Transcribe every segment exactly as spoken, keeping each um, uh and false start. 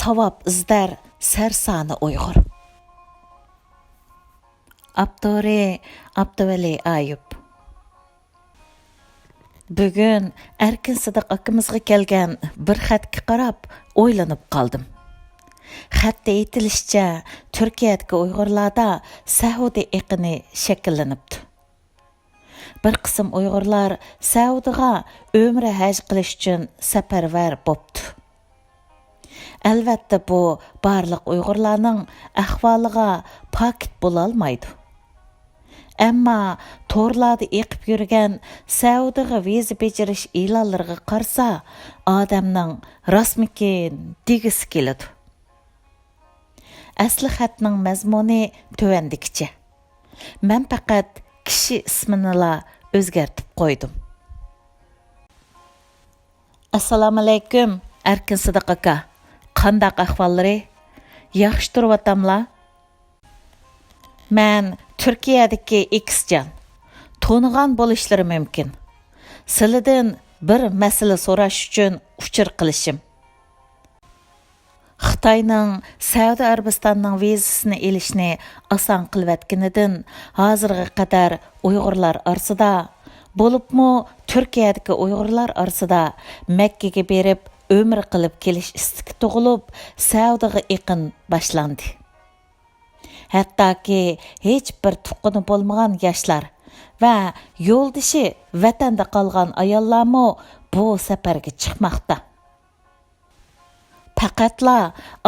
ساۋاب ئىزدەر سەرسانە ئۇيغۇر. ئاپتورى: ئابدۇۋەلى ئايۇپ. بۈگۈن ئەركىن سىدىق ئاكىمىزغا كەلگەن بىر خەتكە قاراپ ئويلىنىپ قالدىم. خەتتە ئېيتىلىشىچە، تۈركىيەدىكى ئۇيغۇرلاردا سەئۇدى ئېقىنى شەكىللىنىپتۇ. بىر قىسىم ئۇيغۇرلار سەئۇدىغا ئۆمرە ھەج قىلىش ئۈچۈن سەپەرۋەر بوپتۇ. ئەلۋەتتە، بۇ بارلىق ئۇيغۇرلارنىڭ ئەھۋالىغا پاكىت بولالمايدۇ. ئەمما تورلاردا ئېقىپ يۈرگەن سەئۇدىغا ۋىزا بېجىرىش ئېلانلىرىغا قارىسا، ئادەمنىڭ راستمىكىن دېگۈسى كېلىدۇ. ئەسلى خەتنىڭ مەزمۇنى تۆۋەندىكىچە. مەن پەقەت كىشى ئىسمىنىلا ئۆزگەرتىپ قويدۇم. ئەسسالامۇئەلەيكۇم، ئەركىن سىدىق ئاكا. قانداق ئەھۋاللىرى؟ ياخشى تۇرۇۋاتاملا؟ مەن تۈركىيەدىكى ئېكسجان. تونۇغان بولۇشلىرى مۇمكىن. سىلىدىن بىر مەسىلە سوراش ئۈچۈن ئۇچۇر قىلىشىم. خىتاينىڭ سەئۇدى ئەرەبىستاننىڭ ۋىزىسىنى ئېلىشنى ئاسان قىلىۋەتكىنىدىن، ھازىرغا قەدەر ئۇيغۇرلار ئارىسىدا، بولۇپمۇ تۈركىيەدىكى ئۇيغۇرلار ئارىسىدا مەككىگە بېرىپ ئۆمرە قىلىپ كېلىش ئىستىكى تۇغۇلۇپ، سەئۇدىغا ئېقىن باشلاندى. ھەتتاكى ھېچ بىر تۇغقىنى بولمىغان ياشلار ۋە يولدىشى ۋەتەندە قالغان ئاياللارمۇ بۇ سەپەرگە چىقماقتا. پەقەتلا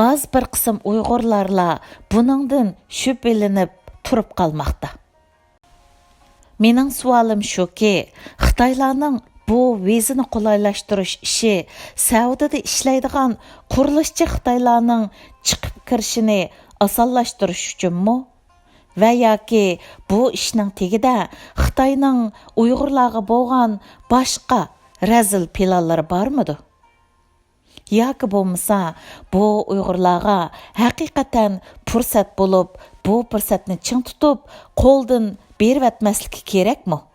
ئاز بىر قىسىم ئۇيغۇرلارلا بۇنىڭدىن شۈبھىلىنىپ تۇرۇپ قالماقتا. مېنىڭ سوئالىم شۇكى، خىتايلارنىڭ بۇ ۋىزىنى قولايلاشتۇرۇش ئىشى سەئۇدىدە ئىشلەيدىغان قۇرۇلۇشچى خىتايلارنىڭ چىقىپ كىرىشىنى ئاسانلاشتۇرۇش ئۈچۈنمۇ؟ ۋە ياكى بۇ ئىشنىڭ تېگىدە خىتاينىڭ ئۇيغۇرلارغا بولغان باشقا رەزىل پىلانلىرى بارمىدۇ؟ ياكى بولمىسا، بۇ ئۇيغۇرلارغا ھەقىقەتەن پۇرسەت بولۇپ، بۇ پۇرسەتنى چىڭ تۇتۇپ، قولدىن بېرىۋەتمەسلىكى كېرەكمۇ؟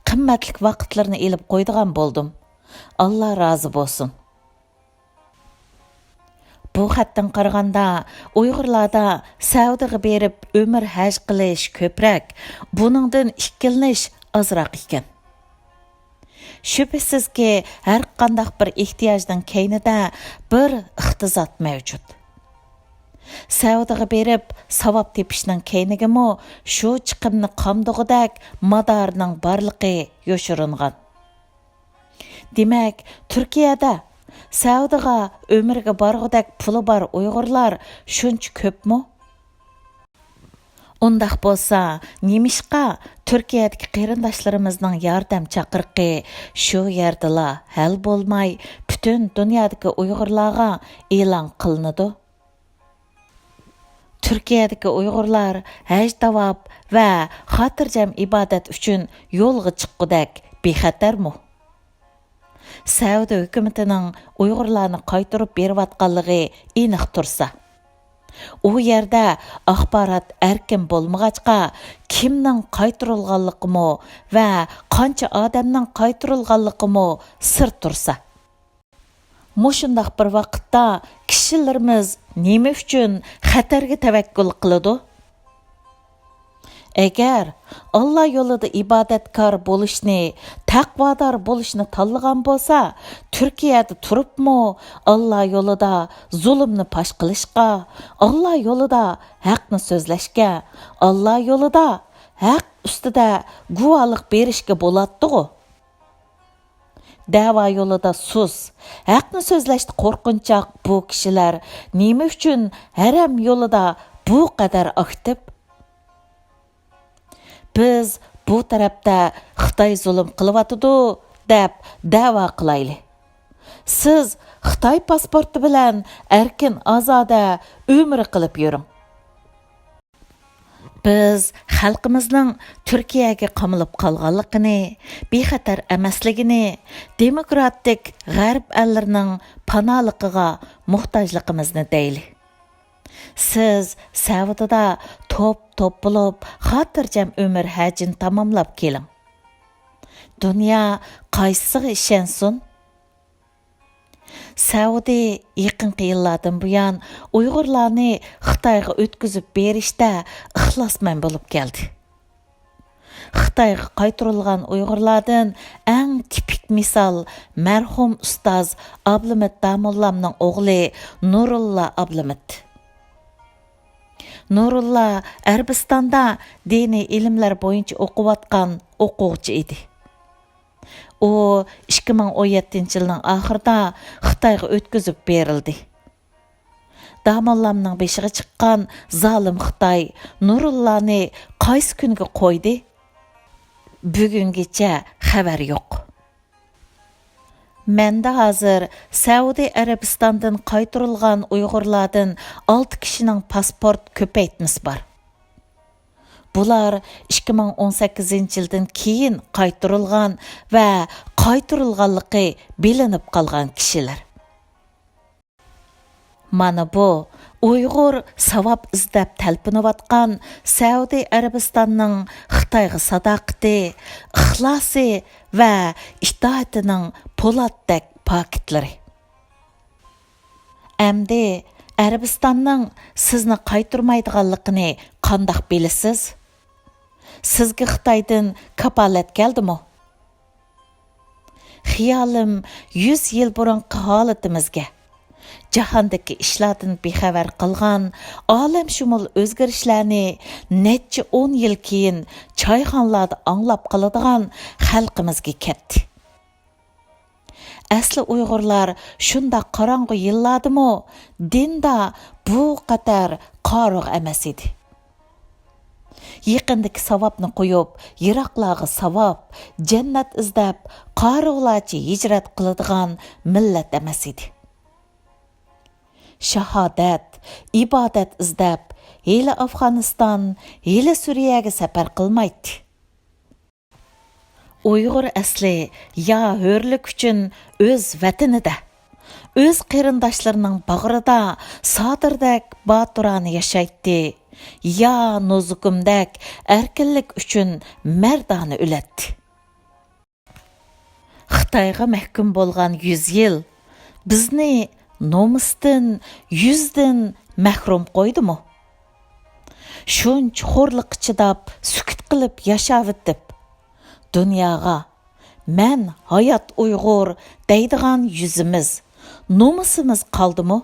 قىممەتلىك ۋاقىتلىرىنى ئېلىپ قويىدىغان بولدۇم. ئاللا رازى بولسۇن. بۇ خەتتىن قارىغاندا، ئۇيغۇرلاردا سەئۇدىغا بېرىپ ئۆمرە ھەج قىلىش كۆپرەك، بۇنىڭدىن ئىككىلىنىش ئازراق ئىكەن. شۈبھىسىزكى، ھەر قانداق بىر ئېھتىياجنىڭ كەينىدە بىر ئىقتىساد مەۋجۇت. سەئۇدىغا بېرىپ ساۋاب تېپىشنىڭ كەينىگىمۇ شۇ چىقىمنى قامدىغۇدەك مادارنىڭ بارلىقى يوشۇرۇنغان. دېمەك، تۈركىيەدە سەئۇدىغا ئۆمرىگە بارغۇدەك پۇلى بار ئۇيغۇرلار شۇنچە كۆپمۇ؟ ئۇنداق بولسا، نېمىشقا تۈركىيەدىكى قېرىنداشلىرىمىزنىڭ ياردەم چاقىرىقى شۇ يەردىلا ھەل بولماي، پۈتۈن دۇنيادىكى ئۇيغۇرلارغا ئېلان قىلىنىدۇ؟ تۈركىيەدىكى ئۇيغۇرلار ھەج تاۋاپ ۋە خاتىرجەم ئىبادەت ئۈچۈن يولغا چىققۇدەك بىخەتەرمۇ؟ سەئۇدى ھۆكۈمىتىنىڭ ئۇيغۇرلارنى قايتۇرۇپ بېرىۋاتقانلىقى ئېنىق تۇرسا، ئۇ يەردە ئاخبارات ئەركىن بولمىغاچقا، كىمنىڭ قايتۇرۇلغانلىقىمۇ ۋە قانچە ئادەمنىڭ قايتۇرۇلغانلىقىمۇ سىر تۇرسا، مۇشۇنداق بىر ۋاقىتتا كىشىلىرىمىز نېمە ئۈچۈن خەتەرگە تەۋەككۈل قىلىدۇ؟ ئەگەر ئاللا يولىدا ئىبادەتكار بولۇشنى، تەقۋادار بولۇشنى تاللىغان بولسا، تۈركىيەدە تۇرۇپمۇ ئاللا يولىدا زۇلۇمنى پاش قىلىشقا، ئاللا يولىدا ھەقنى سۆزلەشكە، ئاللا يولىدا ھەق ئۈستىدە گۇۋاھلىق بېرىشكە بولاتتىغۇ؟ دەۋا يولىدا سۇس، ھەقنى سۆزلەشتە قورقۇنچاق بۇ كىشىلەر نېمە ئۈچۈن ھەرەم يولىدا بۇ قەدەر ئاكتىپ؟ بىز بۇ تەرەپتە خىتاي زۇلۇم قىلىۋاتىدۇ دەپ دەۋا قىلايلى. سىز خىتاي پاسپورتى بىلەن ئەركىن ئازادە ئۆمرە قىلىپ يۈرۈڭ. بىز خەلقىمىزنىڭ تۈركىيەگە قامىلىپ قالغانلىقىنى، بىخەتەر ئەمەسلىكىنى، دېموكراتىك غەرب ئەللىرىنىڭ پاناھلىقىغا موھتاجلىقىمىزنى دەيلى. سىز سەئۇدىدا توپ-توپ بولۇپ، خاتىرجەم ئۆمرە ھەجىنى تاماملاپ كېلىڭ. دۇنيا قايسىسىغا ئىشەنسۇن؟ سەئۇدى يېقىنقى يىللاردىن بۇيان ئۇيغۇرلارنى خىتايغا ئۆتكۈزۈپ بېرىشتە ئىخلاسمەن بولۇپ كەلدى. خىتايغا قايتۇرۇلغان ئۇيغۇرلاردىن ئەڭ تىپىك مىسال مەرھۇم ئۇستاز ئابلىمىت داموللامنىڭ ئوغلى نۇرۇللا ئابلىمىت. نۇرۇللا ئەرەبىستاندا دىنىي ئىلىملەر بويىچە ئوقۇۋاتقان ئوقۇغۇچى ئىدى. ئۇ ئىككى مىڭ ئون يەتتىنچى يىلنىڭ ئاخىرىدا خىتايغا ئۆتكۈزۈپ بېرىلدى. داموللامنىڭ بېشىغا چىققان زالىم خىتاي نۇرۇللانى قايسى كۈنگە قويدى؟ بۈگۈنگىچە خەۋەر يوق. مەندە ھازىر سەئۇدى ئەرەبىستاندىن قايتۇرۇلغان ئۇيغۇرلاردىن ئالتە كىشىنىڭ پاسپورت كۆپەيتمىسى بار. بۇلار ئىككى مىڭ ئون سەككىزىنچى يىلدىن كېيىن قايتۇرۇلغان ۋە قايتۇرۇلغانلىقى بىلىنىپ قالغان كىشىلەر. مانا بۇ ئۇيغۇر ساۋاب ئىزدەپ تەلپۈنۈۋاتقان سەئۇدى ئەرەبىستاننىڭ خىتايغا ساداقىتى، ئىخلاسى ۋە ئىتائىتىنىڭ پولاتتەك پاكىتلىرى. ئەمدى ئەرەبىستاننىڭ سىزنى قايتۇرمايدىغانلىقىنى قانداق بىلىسىز؟ سىزگە خىتايدىن كاپالەت كەلدىمۇ؟ خىيالىم يۈز يىل بۇرۇنقى ھالىتىمىزگە، جاھاندىكى ئىشلاردىن بىخەۋەر قالغان ئالەمشۇمۇل ئۆزگىرىشلەرنى نەچچە ئون يىل كېيىن چايخانىلاردا ئاڭلاپ قالىدىغان خەلقىمىزگە كەتتى. ئەسلى ئۇيغۇرلار شۇنداق قاراڭغۇ يىللاردىمۇ دىندا بۇ قەدەر قارۇق ئەمەس ئىدى. يېقىندىكى ساۋابنى قويۇپ، يىراقلارغا ساۋاب، جەننەت ئىزدەپ، قارۇقلارچە ھىجرەت قىلىدىغان مىللەت ئەمەس ئىدى. شاھادەت، ئىبادەت ئىزدەپ، ھېلى ئافغانىستان، ھېلى سۈرىيەگە سەپەر قىلمايتتى. ئۇيغۇر ئەسلى يا ھۆرلۈك ئۈچۈن ئۆز ۋەتىنىدە، ئۆز قېرىنداشلىرىنىڭ باغرىدا سادىردەك باتۇرانە ياشايتتى، يا نوزۇگۇمدەك ئەركىنلىك ئۈچۈن مەردانە ئۆلەتتى. خىتايغا مەھكۇم بولغان يۈز يىل بىزنى نومۇستىن، يۈزدىن مەھرۇم قويدىمۇ؟ شۇنچە خورلۇققا چىداپ، سۈكۈت قىلىپ ياشاۋېتىپ، دۇنياغا «مەن ھايات ئۇيغۇر» دەيدىغان يۈزىمىز، نومۇسىمىز قالدىمۇ؟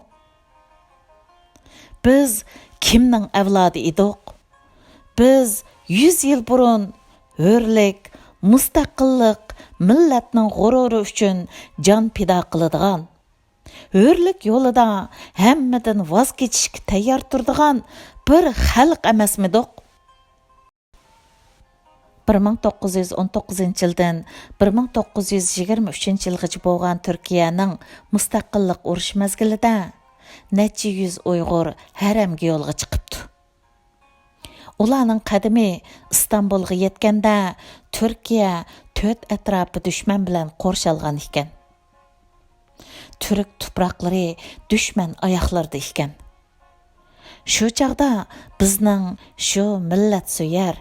بىز كىمنىڭ ئەۋلادى ئىدۇق؟ بىز يۈز يىل بۇرۇن ھۆرلۈك، مۇستەقىللىق، مىللەتنىڭ غۇرۇرى ئۈچۈن جان پىدا قىلىدىغان، ھۆرلۈك يولىدا ھەممىدىن ۋاز كېچىشكە تەييار تۇرىدىغان بىر خەلق ئەمەسمىدۇق؟ بىر مىڭ توققۇز يۈز ئون توققۇزىنچى يىلدىن بىر مىڭ توققۇز يۈز يىگىرمە ئۈچىنچى يىلغىچە بولغان تۈركىيەنىڭ مۇستەقىللىق ئۇرۇشى مەزگىلىدە نەچچە يۈز ئۇيغۇر ھەرەمگە يولغا چىقىپتۇ. ئۇلارنىڭ قەدىمى ئىستانبۇلغا يەتكەندە، تۈركىيە تۆت ئەتراپى دۈشمەن بىلەن قورشالغان ئىكەن. تۈرك تۇپراقلىرى دۈشمەن ئاياقلىرىدا ئىكەن. شۇ چاغدا بىزنىڭ شۇ مىللەتسۆيەر،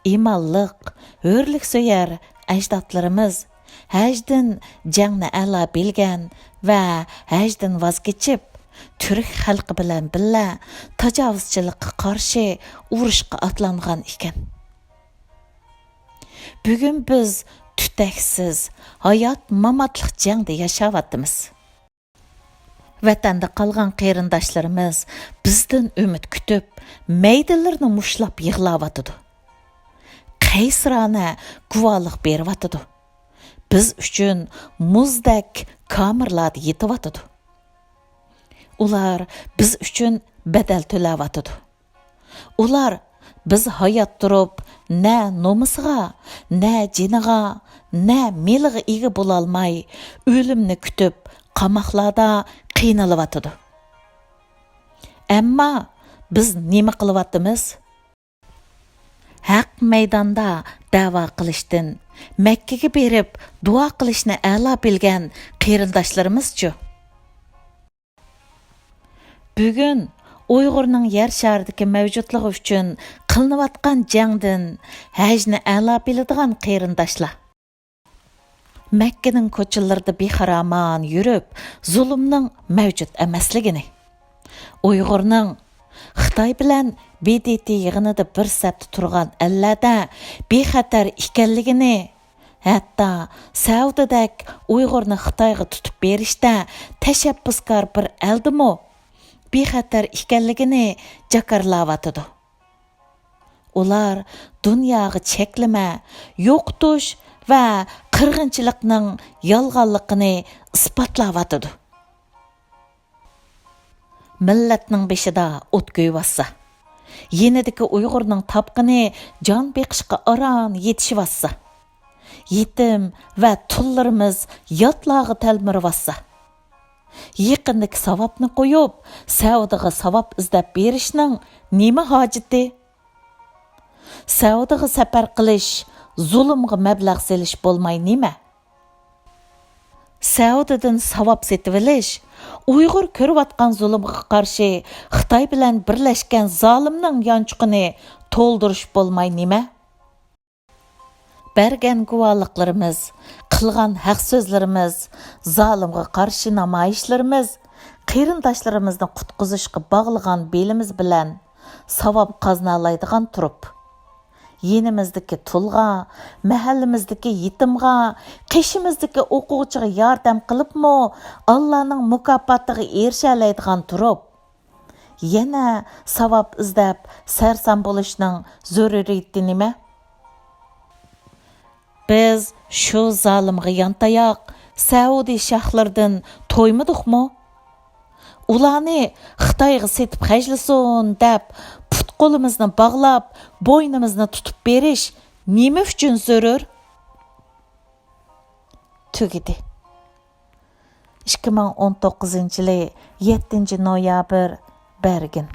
ئىمانلىق، ھۆرلۈكسۆيەر ئەجدادلىرىمىز ھەجدىن جەڭنى ئەلا بىلگەن ۋە ھەجدىن ۋاز كېچىپ، تۈرك خەلقى بىلەن بىللە تاجاۋۇزچىلىققا قارشى ئۇرۇشقا ئاتلانغان ئىكەن. بۈگۈن بىز تۈتەكسىز، ھايات-ماماتلىق جەڭدە ياشاۋاتىمىز. ۋەتەندە قالغان قېرىنداشلىرىمىز بىزدىن ئۈمىد كۈتۈپ، مەيدىلىرىنى مۇشتلاپ يىغلاۋاتىدۇ. قەيسىرانە گۇۋاھلىق بېرىۋاتىدۇ. بىز ئۈچۈن مۇزدەك كامېرلاردا يېتىۋاتىدۇ. ئۇلار بىز ئۈچۈن بەدەل تۆلەۋاتىدۇ. ئۇلار بىز ھايات تۇرۇپ نە نومۇسىغا، نە جېنىغا، نە مېلىغا ئىگە بولالماي، ئۆلۈمنى كۈتۈپ، قاماقلاردا قىينىلىۋاتىدۇ. ئەمما بىز نېمە قىلىۋاتىمىز؟ ھەق مەيداندا دەۋا قىلىشتىن، مەككىگە بېرىپ دۇئا قىلىشنى ئەلا بىلگەن قېرىنداشلىرىمىزچۇ؟ بۈگۈن ئۇيغۇرنىڭ يەر شارىدىكى مەۋجۇتلۇقى ئۈچۈن قىلىنىۋاتقان جەڭدىن ھەجنى ئەلا بىلىدىغان قېرىنداشلار، مەككىنىڭ كوچىلىرىدا بىخارامان يۈرۈپ، زۇلۇمنىڭ مەۋجۇت ئەمەسلىكىنى، ئۇيغۇرنىڭ خىتاي بىلەن ب د ت يىغىنىدا بىر سەپتە تۇرغان ئەللەردە بىخەتەر ئىكەنلىكىنى، ھەتتا سەئۇدىدەك ئۇيغۇرنى خىتايغا تۇتۇپ بېرىشتە تەشەببۇسكار بىر ئەلدىمۇ بىخەتەر ئىكەنلىكىنى جاكارلاۋاتىدۇ. ئۇلار دۇنياغا چەكلىمە، يوقىتىش ۋە قىرغىنچىلىقنىڭ يالغانلىقىنى ئىسپاتلاۋاتىدۇ. مىللەتنىڭ بېشىدا ئوت كۆيۈۋاتسا، يېنىدىكى ئۇيغۇرنىڭ تاپقىنى جان بېقىشقا ئاران يېتىشىۋاتسا، يېتىم ۋە تۇللىرىمىز ياتلارغا تەلمۈرۈۋاتسا، يېقىندىكى ساۋابنى قويۇپ، سەئۇدىغا ساۋاب ئىزدەپ بېرىشنىڭ نېمە ھاجىتى؟ سەئۇدىغا سەپەر قىلىش، زۇلۇمغا مەبلەغ سېلىش بولماي نېمە؟ سەئۇدىدىن ساۋاب سېتىۋېلىش، ئۇيغۇر كۆرۈۋاتقان زۇلۇمغا قارشى خىتاي بىلەن بىرلەشكەن زالىمنىڭ يانچۇقىنى تولدۇرۇش بولماي نېمە؟ بەرگەن گۇۋاھلىقلىرىمىز، قىلغان ھەق سۆزلىرىمىز، زالىمغا قارشى نامايىشلىرىمىز، قېرىنداشلىرىمىزنى قۇتقۇزۇشقا باغلىغان بېلىمىز بىلەن ساۋاب قازىنالايدىغان تۇرۇپ، يېنىمىزدىكى تۇلغا، مەھەللىمىزدىكى يېتىمغا، قېشىمىزدىكى ئوقۇغۇچىغا ياردەم قىلىپمۇ ئاللانىڭ مۇكاپاتىغا ئېرىشەلەيدىغان تۇرۇپ، يەنە ساۋاب ئىزدەپ سەرسان بولۇشنىڭ زۆرۈرىيىتى نېمە؟ بىز شۇ زالىمغا يانتاياق سەئۇدى شاھلىرىدىن تويمىدۇقمۇ؟ ئۇلارنى خىتايغا سېتىپ خەجلىسۇن دەپ پۇت-قولىمىزنى باغلاپ، بوينىمىزنى تۇتۇپ بېرىش نېمە ئۈچۈن زۆرۈر؟ تۈگىدى. ئىككى مىڭ ئون توققۇزىنچى يىلى يەتتىنچى نويابىر، بەرگىن.